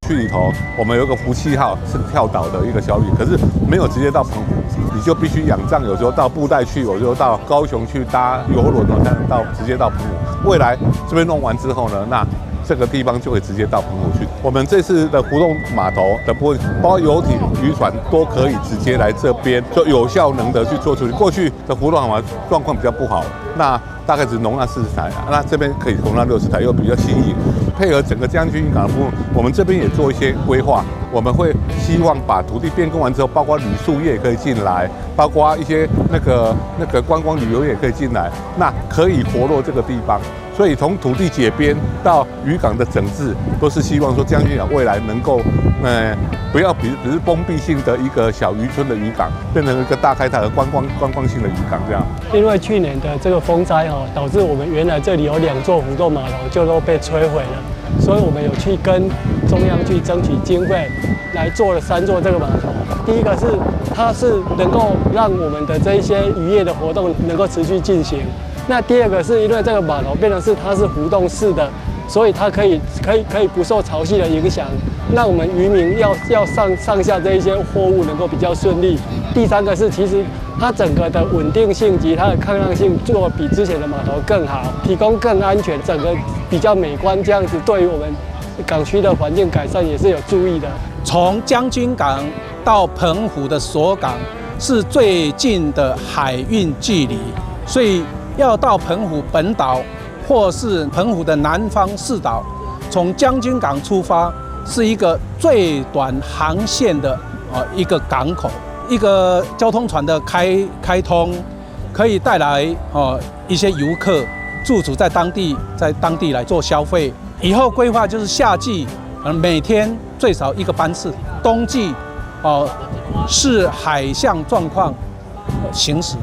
區裡頭，我們有一個福氣號是跳島的一個小旅，可是沒有直接到澎湖，你就必須仰仗有時候到布袋去，有時候到高雄去搭郵輪哦，才能到直接到澎湖。未來這邊弄完之後呢，那這個地方就會直接到澎湖去。我們這次的浮動碼頭的部分，包括遊艇、漁船都可以直接來這邊，就有效能的去做處理。過去的浮動碼頭狀況比較不好，那大概只容納40台，那這邊可以容納60台，又比較新穎。配合整個將軍漁港的部分，我們這邊也做一些規劃。我們會希望把土地變更完之後，包括旅宿業可以進來，包括一些那個觀光旅遊業可以進來，那可以活絡這個地方。所以從土地解編到漁港的整治，都是希望說將軍港未來能夠，不要比只是封閉性的一個小漁村的漁港，變成一個大開大的觀光性的漁港這樣。因為去年的這個風災哦，導致我們原來這裡有兩座浮動碼頭就都被摧毀了，所以我們有去跟中央去爭取經費，來做了三座這個碼頭。第一個是它是能夠讓我們的這一些漁業的活動能夠持續進行。那第二個是因為這個碼頭變成是它是浮動式的，所以它可以不受潮汐的影響，讓我們漁民要上下這一些貨物能夠比較順利。第三個是其實它整個的穩定性及它的抗浪性做比之前的碼頭更好，提供更安全，整個比較美觀，這樣子對於我們港區的環境改善也是有注意的。從將軍港到澎湖的鎖港是最近的海運距離，所以要到澎湖本島或是澎湖的南方四島，從將軍港出發是一個最短航線的一個港口，一個交通船的開通，可以帶來一些遊客駐足在當地，在當地來做消費。以後規劃就是夏季，每天最少一個班次；冬季，哦，視海象狀況行駛。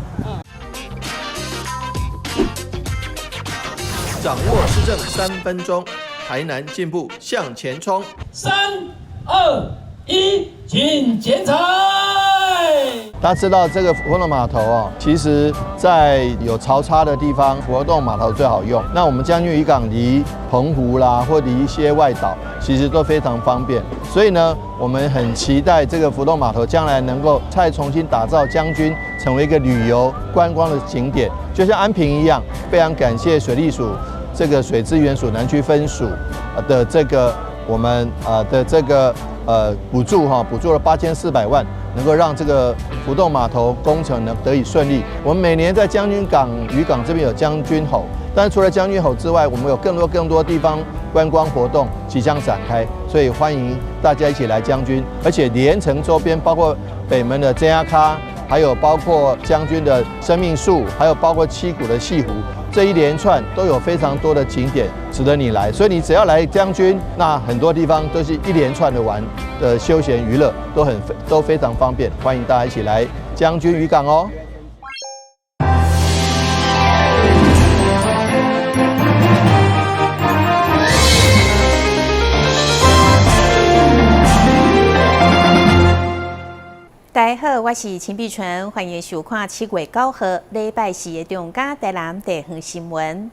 掌握市政3分鐘，台南進步向前衝。3、2、1，請剪彩。大家知道這個浮動碼頭哦，其實在有潮差的地方，浮動碼頭最好用。那我們將軍漁港離澎湖啦，或離一些外島，其實都非常方便。所以呢，我們很期待這個浮動碼頭將來能夠再重新打造將軍，成為一個旅遊觀光的景點，就像安平一樣。非常感謝水利署這個水資源署南區分署的這個我們的這個補助哈，補助了8400萬，能夠讓這個浮動碼頭工程呢得以順利。我們每年在將軍港漁港這邊有將軍吼，但是除了將軍吼之外，我們有更多更多地方觀光活動即將展開，所以歡迎大家一起來將軍，而且連城周邊包括北門的井仔跤，還有包括將軍的生命樹，還有包括七股的潟湖，這一連串都有非常多的景點值得你來。所以你只要來將軍，那很多地方都是一連串的玩的休閒娛樂，都非常方便。歡迎大家一起來將軍漁港哦。大家好，我是秦碧純，歡迎收看7月9號禮拜四的中嘉台南地方新聞。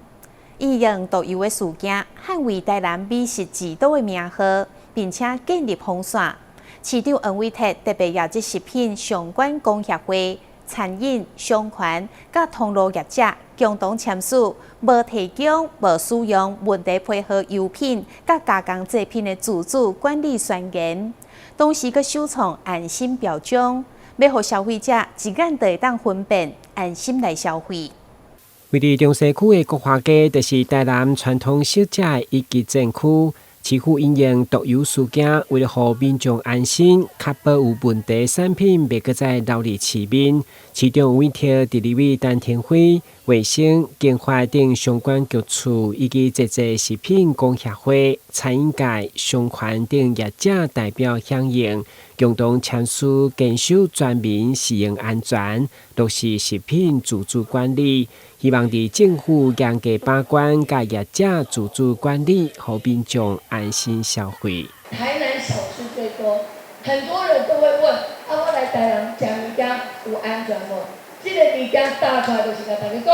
因應毒油的事件，捍衛台南美食之都的名號，並且建立防線。市長黃偉哲特別邀集食品相關工協會、餐飲、商圈佮通路業者共同簽署無提供、無使用問題批號油品佮加工製品的自主管理宣言。同時，閣首創安心標章，欲予消費者一眼就會當分辨，安心來消費。位佇中西區的國華街，就是台南傳統小食的一級戰區。市府因應毒油事件，為了予民眾安心，確保有問題產品袂閣再流入市面，市長委託佇立委陳亭妃、衛生、經發等相關局處，以及這濟食品工協會、餐飲界、商圈等業者代表響應，共同簽署堅守全民食用安全，落實食品自主管理。希望佇政府嚴格把關，佮業者自主管理，予民眾安心消費。台南小吃最多，很多人都會問：啊，我來台南食物件有安全無？這個物件打出來就是共大家講，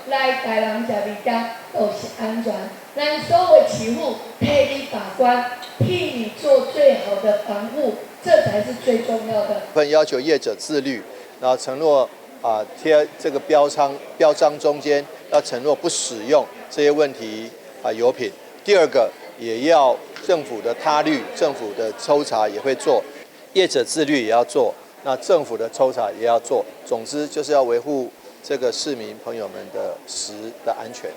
來台南食物件都是安全。咱所有市府替你把關，替你做最好的防護，這才是最重要的。會要求業者自律，然後承諾啊貼這個標章，標章中間要承諾不使用這些問題啊油品。第二個，也要政府的他律，政府的抽查也會做，業者自律也要做，那政府的抽查也要做。總之就是要維護這個市民朋友們的食的安全。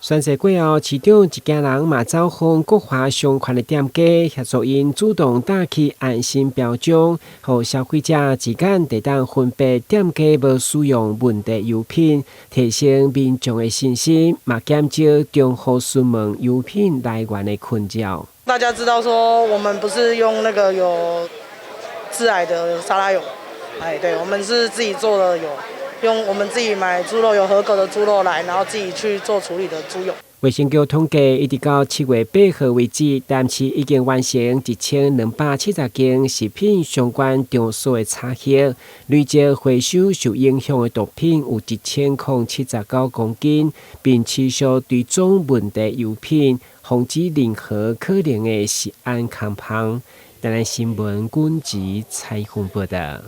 宣誓過後，市長一行人嘛走訪國華相關的店家，協助𪜶主動打起安心標章，予消費者一眼就當分辨店家無使用問題油品，提升民眾的信心，嘛減少重複詢問油品來源的困擾。大家知道說，我們不是用那個有致癌的沙拉油，哎，對，我們是自己做的油。用我們自己買豬肉，有合格的豬肉來，然後自己去做處理的豬油。衛生局統計，一直到7月8號為止，台南市已經完成1270間食品相關場所的查核，累計回收受影響的毒品有1079公斤，並持續追蹤問題油品，防止任何可能的食安空縫。台南新聞軍籍採訪報道。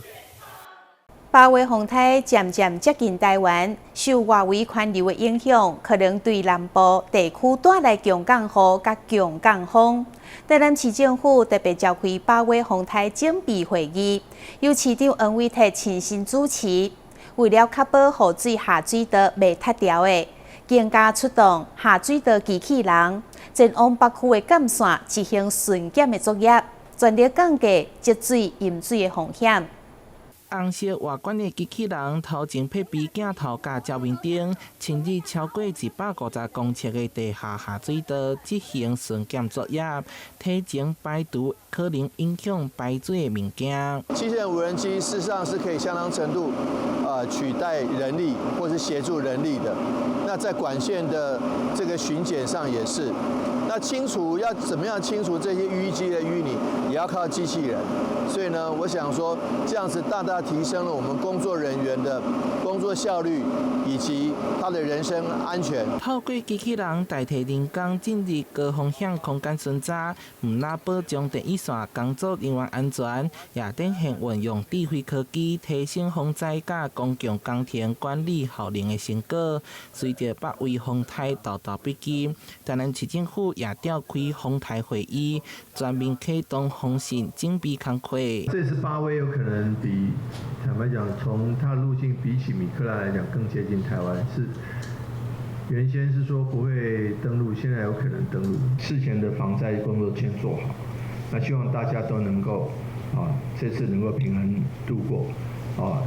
八月風台漸漸接近台灣，受外圍環流的影響，可能對南部地區帶來強降雨佮強降風。台南市政府特別召開八月風台準備會議，由市長黃偉哲親身主持。為了確保雨水下水道袂塞牢的，警加出動下水道機器人，前往北區的幹線執行巡檢的作業，全力降低積水淹水的風險。紅色外觀的機器人頭前配備鏡頭佮照明燈，深入超過150公尺的地下下水道執行巡檢作業，提前排除可能影響排水的物件。機器人無人機事實上是可以相當程度，取代人力或是協助人力的。那在管線的這個巡檢上也是。那清除要怎麼樣清除這些淤積的淤泥，也要靠機器人。所以呢，我想說，這樣子大大提升了我們工作人員的工作效率，以及他的人身安全。透過機器人代替人工進入高風險空間巡查，毋但保障第一線工作人員安全，也展現運用智慧科技提升防災佮公共工程管理效能的成果。隨著八維風台沓沓逼近，台南市政府也召開風台會議，全面啟動防汛準備工課。這次八威有可能比坦白講，從它的路徑比起米克拉來講更接近台灣。是原先是說不會登陸，現在有可能登陸。事前的防災工作先做好，那希望大家都能夠啊，這次能夠平安度過啊。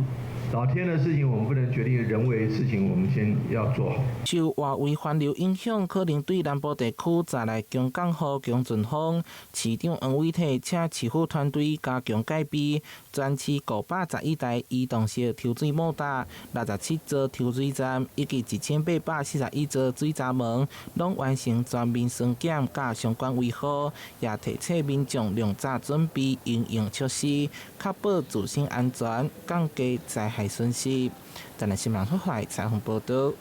老天的事情我們不能決定，人為的事情我們先要做好。受外圍環流影響，可能對南部地區再來強降雨、強陣風。市長黃偉哲請市府團隊加強戒備，全市511台移動式抽水馬達、67座抽水站以及1841座水閘門，攏完成全面巡檢佮相關維護，也提醒民眾量早準備因應措施，確保自身安全，降低災害損失。台南新聞台採訪報道。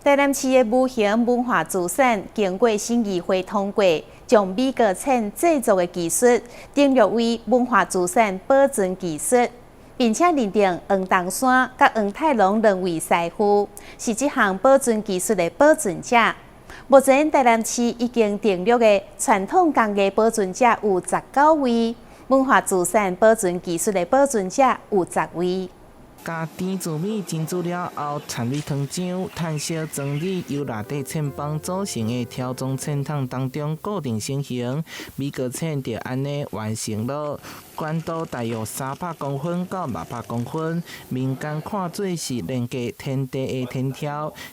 台南市的無形文化資產經過審議會通過，將米糕氈製作的技術登錄為文化資產保存技術，並且認定黃東山佮黃泰龍兩位師傅是這項保存技術的保存者。目前台南市已經登錄的傳統工藝保存者有19位，文化資產保存技術的保存者有10位。共甜糯米蒸煮了後，摻入糖漿，炭燒裝入由內底氈枋組成的條狀氈筒當中固定成型，米糕氈就按呢完成囉。寬度大約300公分到600公分，民間看做是連結天地的天柱，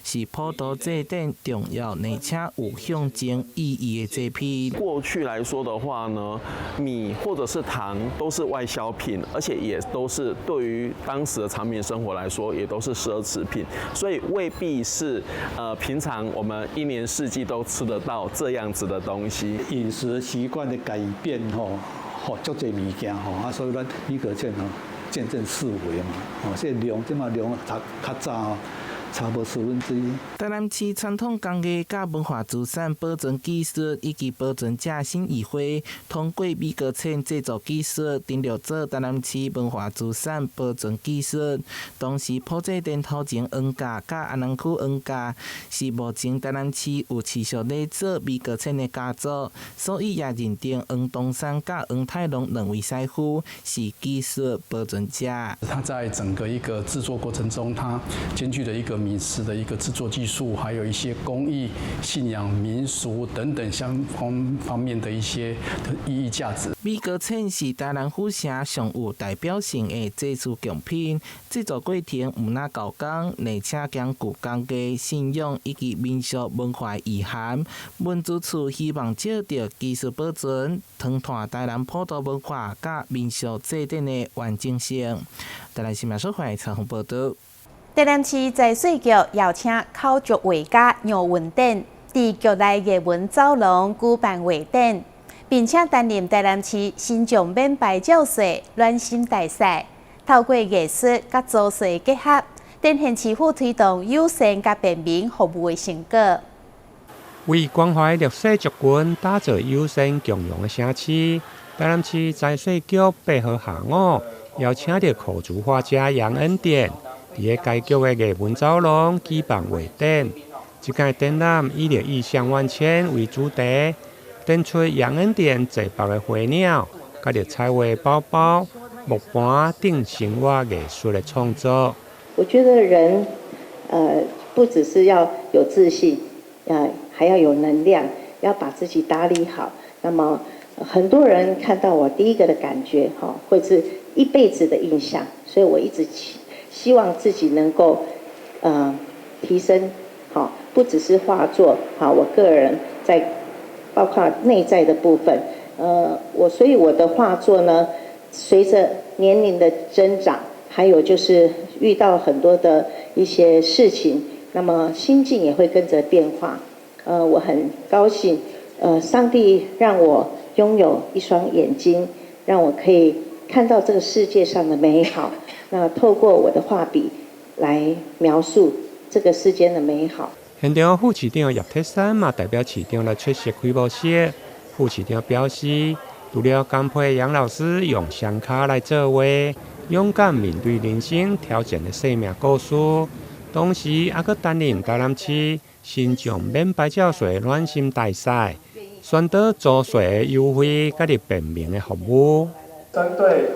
是普渡祭典重要而且有象徵意義的祭品。過去來說的話呢，米或者是糖都是外銷品，而且也都是對於當時的常民生活來說，也都是奢侈品，所以未必是平常我們一年四季都吃得到這樣子的東西。飲食習慣的改變，吼。吼，足濟物件吼，啊，所以咱米糕氈吼，見證四維嘛，吼，這量這馬量較較早吼，差無四分之一。台南市傳統工藝佮文化資產保存技術以及保存者審議會通過米糕糋製作技術，登錄做台南市文化資產保存技術。同時，朴濟殿頭前黃架佮安南區黃架是目前台南市有持續咧做米糕糋的家族，所以也認定黃東山佮黃泰龍兩位師傅是技術保存者。他在整個一個製作過程中，他兼具了一個米食的一個製作技術，還有一些工藝、信仰、民俗等等相關方面的一些意義價值。米糕糋是台南府城上有代表性的祭祀貢品，製作過程毋但厚工，而且兼具工藝、信仰以及民俗文化意涵。文資處希望藉著技術保存，傳傳台南普渡文化佮民俗祭典的完整性。台南新聞所採訪報導。台南市財稅局邀請口述畫家楊文典，佇局內藝文走廊舉辦畫展，並且擔任台南市身障免牌照稅暖心大使，透過藝術佮租稅結合，展現市府推動友善佮便民服務的成果。為關懷弱勢族群，打造友善共融的城市，台南市財稅局8號下午邀請著口述畫家楊恩典，佇个該局的藝文走廊舉辦畫展。這屆展覽以著意象萬千為主題，展出楊恩典製作的花鳥、佮著彩畫包包、木盤等生活藝術的創作。我覺得人，不只是要有自信，還要有能量，要把自己打理好。那麼很多人看到我第一個的感覺，哈，會是一輩子的印象。所以我一直希望自己能夠，提升，好，不只是畫作，好，我個人在包括內在的部分，所以我的畫作呢，隨着年齡的增長，還有就是遇到很多的一些事情，那麼心境也會跟着變化。我很高興，上帝讓我擁有一雙眼睛，讓我可以看到這個世界上的美好。那透過我的畫筆來描述這個世間的美好。現場副市長葉鐵珊嘛代表市長來出席開幕式。副市長表示，除了感佩楊老師用雙跤來作畫，勇敢面對人生挑戰的生命故事，同時猶閣擔任台南市身障免牌照稅暖心大使，宣導租稅的優惠佮著便民的服務。針對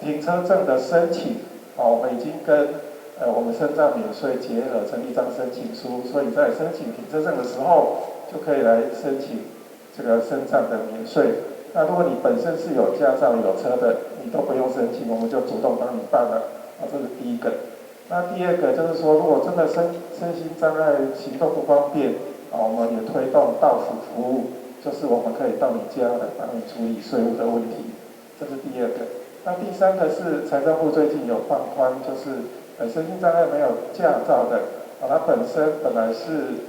停車證的申請，我們已經跟我們身障免稅結合成一張申請書，所以在申請停車證的時候，就可以來申請這個身障的免稅。那如果你本身是有駕照有車的，你都不用申請，我們就主動幫你辦了。啊，這是第一個。那第二個就是說，如果真的身心障礙行動不方便，啊，我們也推動到府服務，就是我們可以到你家來幫你處理稅務的問題。這是第二個。那第三個是財政部最近有放寬，就是身心障礙沒有駕照的，啊，他本身本來是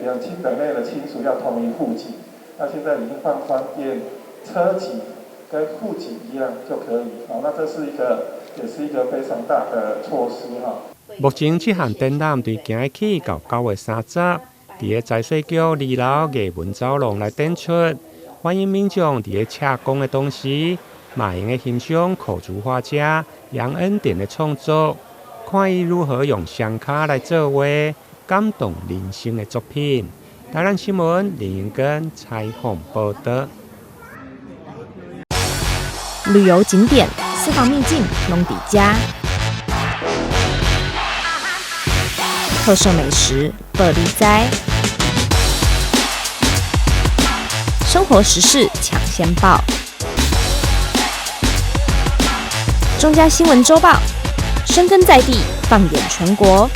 兩親等內的親屬要同一戶籍，那現在已經放寬變車籍跟戶籍一樣就可以，好，那這是一個也是一個非常大的措施哈。目前這項展覽對今日起到9月30，佇个財稅局二樓藝文走廊來展出，歡迎民眾佇个車公的同時，嘛會用得欣賞口述畫家楊恩典的創作，看伊如何用雙跤來作畫，感動人心的作品。台南新聞林英根採訪報導。旅遊景點、私房秘境攏佇遮，特色美食報你知，生活時事搶先報，中嘉新聞週報，深耕在地，放眼全國，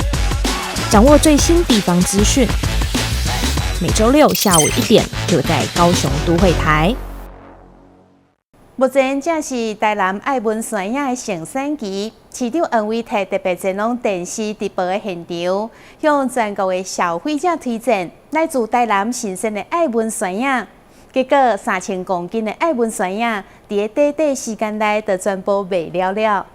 掌握最新地方資訊。每週六下午1點，就在高雄都會台。目前正是台南愛文山影的盛產期，市長黃偉哲特別前往電視直播的現場，向全國的消費者推薦來自台南新鮮的愛文山影。結果3000公斤的愛文山影，佇个短短時間內就全部賣了了。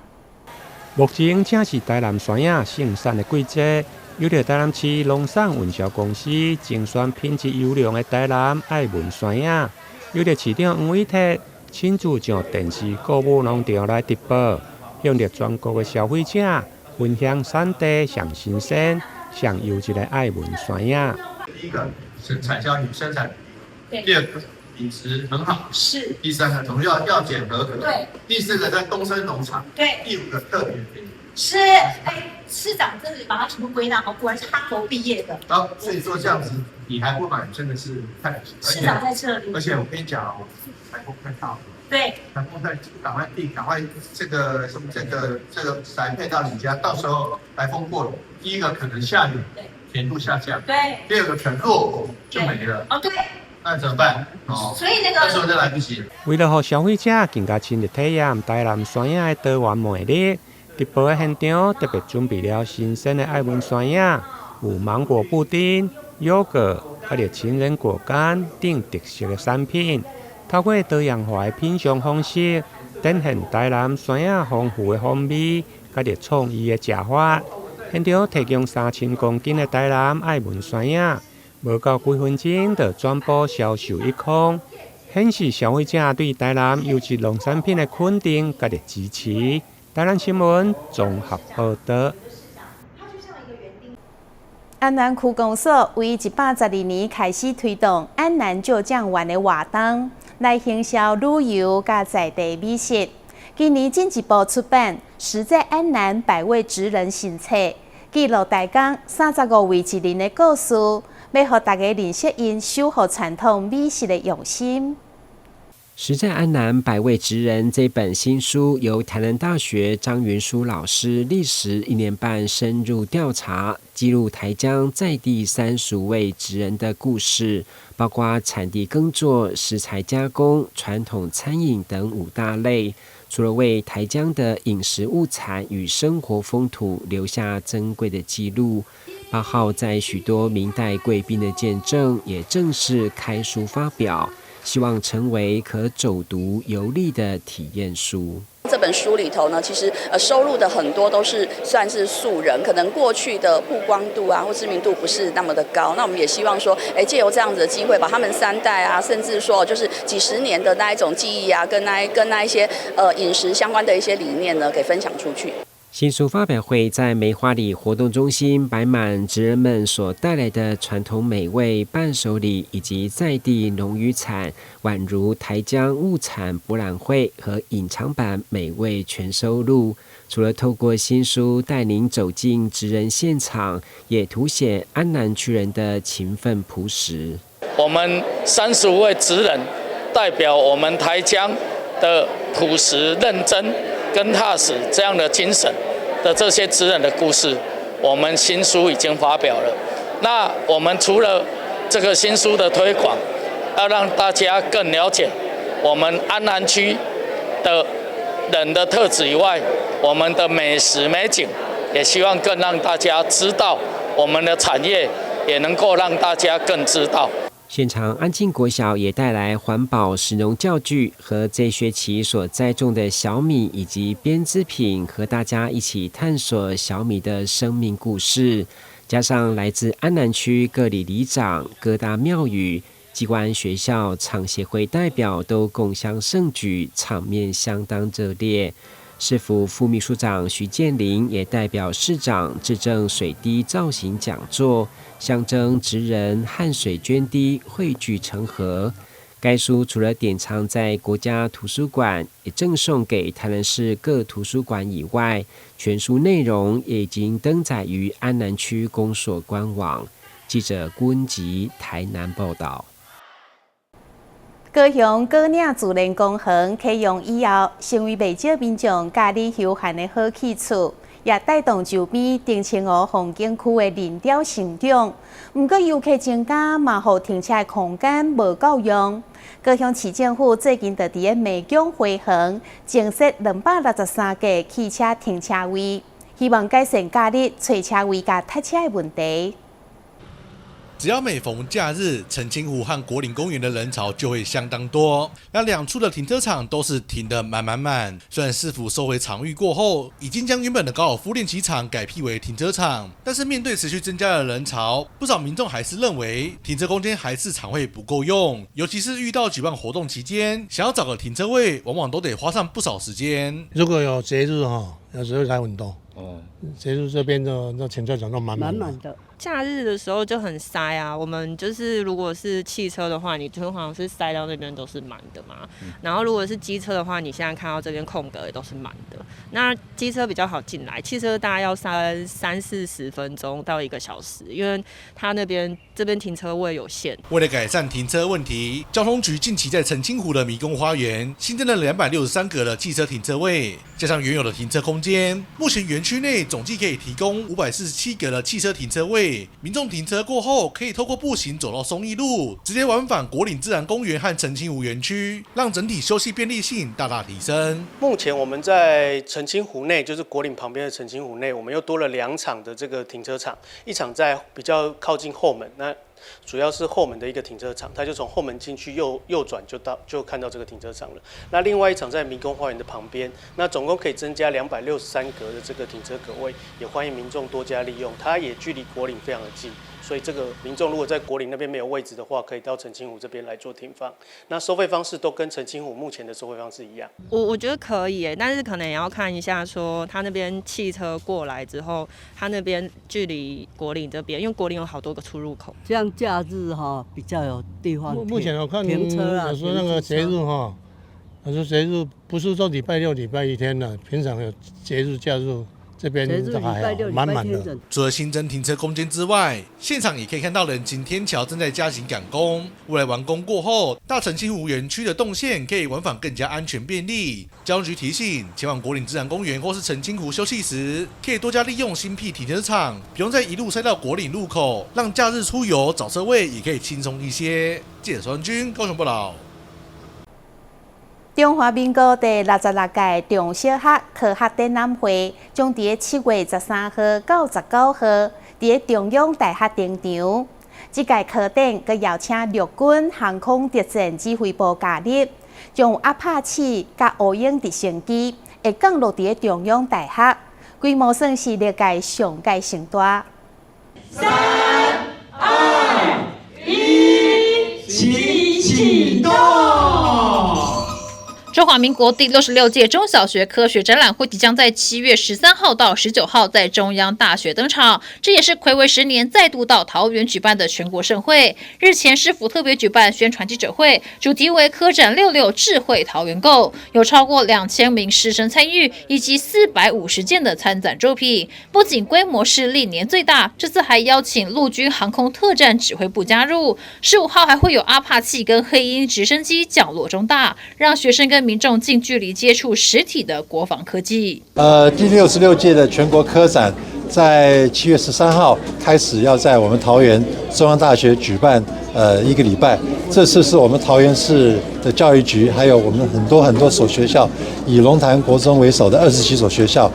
目前正是台南山影盛產的季節，由著台南市農產運銷公司精選品質優良的台南愛文山葉，由著市長黃偉哲親自上電視購物農場來直播，向著全國的消費者分享產地上新鮮、上優質的愛文山葉。第一個是產銷與生產，第二個品質很好，是。第三個農藥藥檢合格，對。第四個在東升農場，對。第五個特別便宜。是，哎，市長真的把它全部歸納好，果然是哈佛畢業的。然後所以說這樣子，你還不買，真的是太可惜。市長在這裡。而且我跟你講，颱風快到了。對。颱風在，趕快訂，趕快這個宅配到你家，到時候颱風過了，第一個可能下雨，甜度下降。對。第二個可能落果就沒了。哦，對。那怎麼辦？哦，所以那個，那時候就來不及。為了予消費者更加深入體驗台南山葉的多元魅力，直播的現場特別準備了新鮮的愛文山葉，有芒果布丁、優格，佮著情人果乾等特色的產品。透過多樣化的品嘗方式，展現台南山葉豐富的風味，佮著創意的食法。現場提供3000公斤的台南愛文山葉，無夠幾分鐘就全部銷售一空，顯示消費者對台南優質農產品的肯定佮著支持。台南新聞綜合報道。安南區公所為112年開始推動安南舊醬園的活動，來行銷旅遊佮在地美食。今年進一步出版《食在安南百味職人新冊》，記錄台江35位職人的故事，欲予大家認識𪜶守護傳統美食的用心。《食在安南百味職人》這本新書由台南大學張雲書老師歷時一年半深入調查，記錄台江在地35位職人的故事，包括產地耕作、食材加工、傳統餐飲等五大類。除了為台江的飲食物產與生活風土留下珍貴的記錄，8號在許多明代貴賓的見證，也正式開書發表。希望成為可走讀遊歷的體驗書。這本書裡頭呢，其實收錄的很多都是算是素人，可能過去的曝光度啊或知名度不是那麼的高。那我們也希望說，哎，借由這樣子的機會，把他們三代啊，甚至說就是幾十年的那一種記憶啊，跟那一些飲食相關的一些理念呢，給分享出去。新書發表會在梅花里活動中心擺滿職人們所帶來的傳統美味伴手禮以及在地農漁產，宛如台江物產博覽會和隱藏版美味全收錄。除了透過新書帶您走進職人現場，也凸顯安南區人的勤奮樸實。我們35位職人代表我們台江的樸實、認真跟踏實這樣的精神的這些職人的故事，我們新書已經發表了。那我們除了這個新書的推廣，要讓大家更了解我們安南區的人的特質以外，我們的美食美景，也希望更讓大家知道我們的產業，也能夠讓大家更知道。現場安靜國小也帶來環保食農教具和這學期所栽種的小米以及編織品，和大家一起探索小米的生命故事。加上來自安南區各里里長、各大廟宇、機關學校、廠協會代表都共襄盛舉，場面相當熱烈。市府副秘書長徐建林也代表市長致贈水滴造型講座，象徵職人汗水涓滴匯聚成河。該書除了典藏在國家圖書館，也贈送給台南市各圖書館以外，全書內容也已經登載於安南區公所官網。記者郭文吉台南報道。高雄果嶺自然公園啟用以後，成為袂少民眾假日休閒的好去處，也帶動周邊澄清湖風景區的人潮成長。毋過遊客增加，嘛予停車的空間無夠用。高雄市政府最近就佇咧湄江花園增設263個汽車停車位，希望改善假日揣車位佮塞車的問題。只要每逢假日，澄清湖和果岭公园的人潮就会相当多。那两处的停车场都是停得满满满。虽然市府收回场域过后，已经将原本的高尔夫练习场改辟为停车场，但是面对持续增加的人潮，不少民众还是认为停车空间还是常会不够用。尤其是遇到举办活动期间，想要找个停车位，往往都得花上不少时间。如果有节日哈，有时候才很多。哦，节日这边的那停车场都满满的。假日的时候就很塞啊，我们就是如果是汽车的话，你通常是塞到那边都是满的嘛。然后如果是机车的话，你现在看到这边空格也都是满的。那机车比较好进来，汽车大概要三四十分钟到一个小时，因为它那边这边停车位有限。为了改善停车问题，交通局近期在澄清湖的迷宫花园新增了263格的汽车停车位，加上原有的停车空间，目前园区内总计可以提供547格的汽车停车位。民众停车过后，可以透过步行走到松义路，直接往返果岭自然公园和澄清湖园区，让整体休憩便利性大大提升。目前我们在澄清湖内，就是果岭旁边的澄清湖内，我们又多了两场的这个停车场，一场在比较靠近后门，那主要是后门的一个停车场，他就从后门进去右转就到就看到这个停车场了。那另外一场在迷宫花园的旁边，那总共可以增加263格的这个停车格位，也欢迎民众多加利用。它也距离果岭非常的近，所以这个民众如果在果岭那边没有位置的话，可以到澄清湖这边来做停放。那收费方式都跟澄清湖目前的收费方式一样。我觉得可以耶，但是可能也要看一下说他那边汽车过来之后，他那边距离果岭这边，因为果岭有好多个出入口，这样假日哈比较有地方。目前我看停车啊，有时候那个节日哈，有时候节日不是说礼拜六、礼拜一天了，平常有节日假日。这边都还好，满满的。除了新增停车空间之外，现场也可以看到人行天桥正在加紧赶工。未来完工过后，大澄清湖园区的动线可以往返更加安全便利。交通局提醒，前往果岭自然公园或是澄清湖休憩时，可以多加利用新辟停车场，不用再一路塞到果岭路口，让假日出游找车位也可以轻松一些。记者孙军高雄报道。中华民国第六十六届中小学科学展览会将佇7月13号到19号，佇中央大学登场。這屆科展閣邀請陸軍航空特戰指揮部加入，將有阿帕契佮烏鷹直升機會降落佇中央大學，規模算是歷屆上蓋盛大。 3、2、1，齊啟動！中華民國第六十六屆中小學科學展覽會即將在7月13號到19號在中央大學登場，這也是睽違10年再度到桃園舉辦的全國盛會。日前市府特別舉辦宣傳記者會，主題為科展六六智慧桃園購，有超過2000名師生參與，以及450件的參展作品。不僅規模是歷年最大，這次還邀請陸軍航空特戰指揮部加入。15號還會有阿帕契跟黑鷹直升機降落中大，讓學生跟民眾近距離接觸實體的國防科技。第六十六屆的全國科展在7月13號開始，要在我們桃園中央大學舉辦，一個禮拜。這次是我們桃園市的教育局，還有我們很多很多所學校，以龍潭國中為首的27所學校，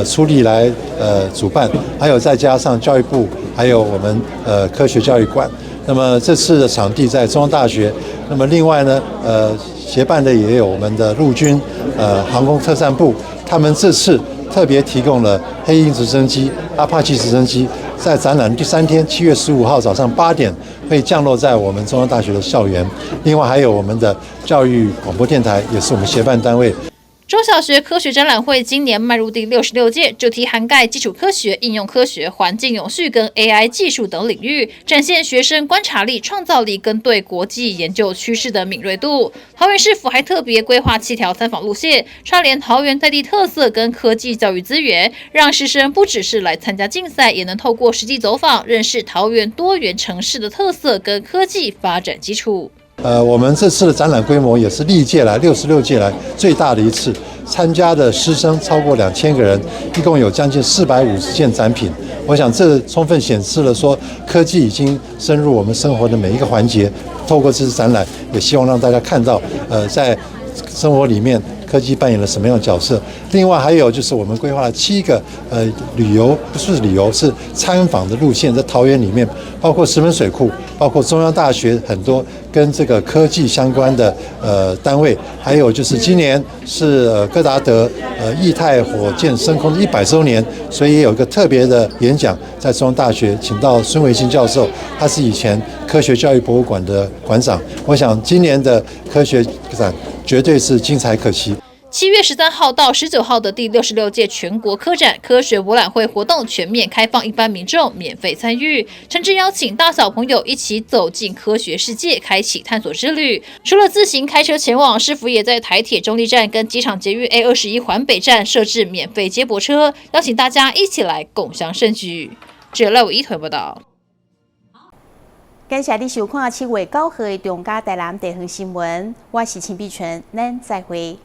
出力來主辦，還有再加上教育部，還有我們科學教育館。那麼這次的場地在中央大學，那麼另外呢，協辦的也有我們的陸軍，航空特戰部，他們這次特別提供了黑鷹直升機、阿帕奇直升機，在展覽第三天，7月15號早上8點會降落在我們中央大學的校園。另外還有我們的教育廣播電台，也是我們協辦單位。中小學科學展覽會今年邁入第六十六屆，主題涵蓋基礎科學、應用科學、環境永續跟 AI 技術等領域，展現學生觀察力、創造力跟對國際研究趨勢的敏銳度。桃園市府還特別規劃7條參訪路線，串聯桃園在地特色跟科技教育資源，讓師生不只是來參加競賽，也能透過實際走訪，認識桃園多元城市的特色跟科技發展基礎。我們這次的展覽規模也是歷屆來66屆來最大的一次，參加的師生超過2000個人，一共有將近450件展品。我想這充分顯示了說，科技已經深入我們生活的每一個環節。透過這次展覽，也希望讓大家看到，在生活裡面科技扮演了什么样的角色。另外还有就是我们规划了7个旅游，不是旅游，是参访的路线，在桃园里面，包括石门水库，包括中央大学很多跟这个科技相关的单位，还有就是今年是戈达德液态火箭升空100周年，所以也有一个特别的演讲在中央大学，请到孙维新教授，他是以前科学教育博物馆的馆长。我想今年的科学展绝对是精彩可期。7月13号到19号的第66届全国科展科学博览会活动全面开放，一般民众免费参与，诚挚邀请大小朋友一起走进科学世界，开启探索之旅。除了自行开车前往，市府也在台铁中坜站跟机场捷运 A21环北站设置免费接驳车，邀请大家一起来共襄盛举。记者赖一团报道。感谢你收看7月9号的中嘉台南地方新闻，我是陈碧纯，咱再会。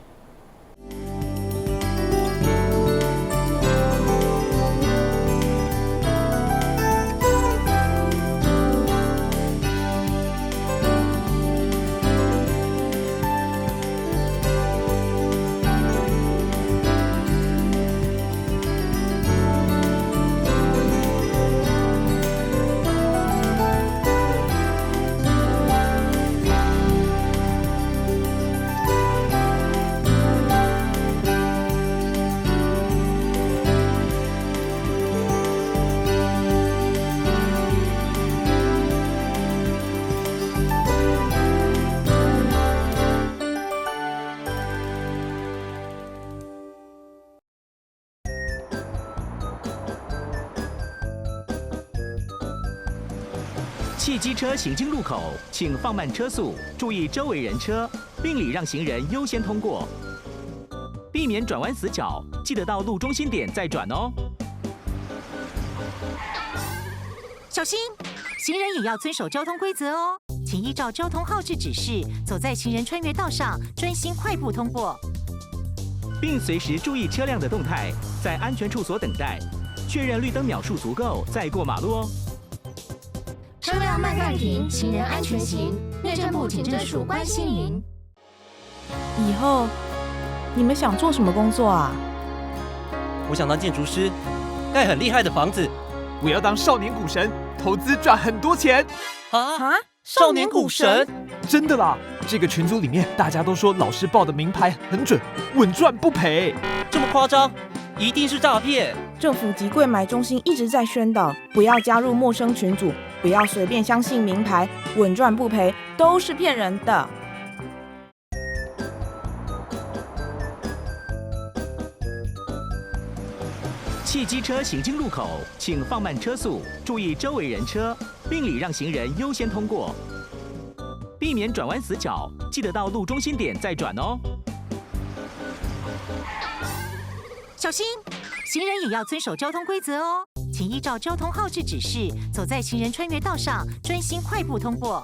汽机车行经路口，请放慢车速，注意周围人车，并礼让行人优先通过，避免转弯死角，记得到路中心点再转哦。小心，行人也要遵守交通规则哦，请依照交通号志指示，走在行人穿越道上，专心快步通过，并随时注意车辆的动态，在安全处所等待，确认绿灯秒数足够再过马路哦。车辆慢慢停，行人安全行。内政部警政署关心您。以后你们想做什么工作啊？我想当建筑师，盖很厉害的房子。我要当少年股神，投资赚很多钱。啊啊！少年股神？真的啦！这个群组里面大家都说老师报的明牌很准，稳赚不赔。这么夸张？一定是诈骗！政府及柜买中心一直在宣导，不要加入陌生群组，不要随便相信明牌，稳赚不赔都是骗人的。汽机车行经路口，请放慢车速，注意周围人车，并礼让行人优先通过，避免转弯死角，记得到路中心点再转哦。小心，行人也要遵守交通规则哦，请依照交通号志指示，走在行人穿越道上，专心快步通过，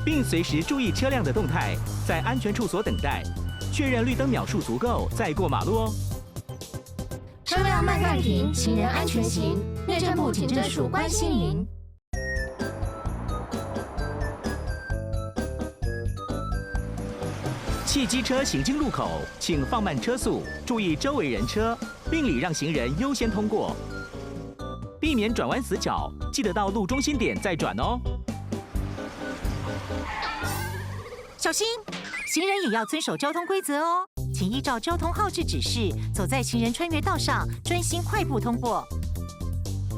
并随时注意车辆的动态，在安全处所等待，确认绿灯秒数足够再过马路哦。车辆慢慢停，行人安全行。内政部警政署关心您。汽机车行经路口，请放慢车速，注意周围人车，并礼让行人优先通过，避免转弯死角，记得到路中心点再转哦。小心，行人也要遵守交通规则哦，请依照交通号志指示，走在行人穿越道上，专心快步通过，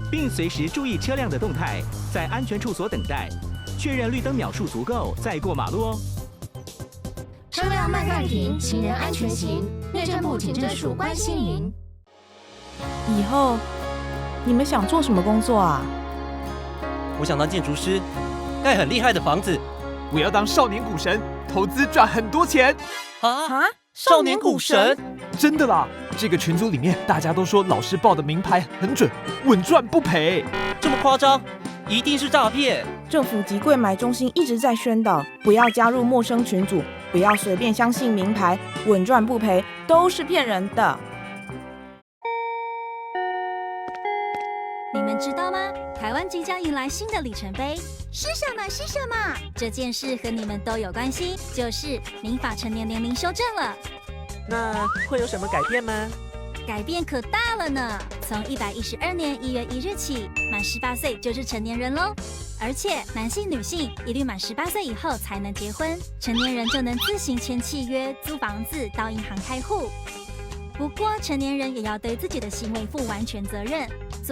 并随时注意车辆的动态，在安全处所等待，确认绿灯秒数足够再过马路哦。车辆慢慢停，行人安全行。内政部警政署关心您。以后你们想做什么工作啊？我想当建筑师，盖很厉害的房子。我要当少年股神，投资赚很多钱。啊啊！少年股神？真的啦！这个群组里面大家都说老师报的明牌很准，稳赚不赔。这么夸张？一定是诈骗！政府及柜买中心一直在宣导，不要加入陌生群组，不要随便相信明牌，稳赚不赔都是骗人的。你们知道吗？台湾即将迎来新的里程碑，是什么？是什么？这件事和你们都有关系，就是民法成年年龄修正了。那會有什麼改變嗎？改變可大了呢！從112年1月1日起，滿十八歲就是成年人嘍。而且男性、女性一律滿十八歲以後才能結婚，成年人就能自行簽契約、租房子、到銀行開戶。不過，成年人也要對自己的行為負完全責任。做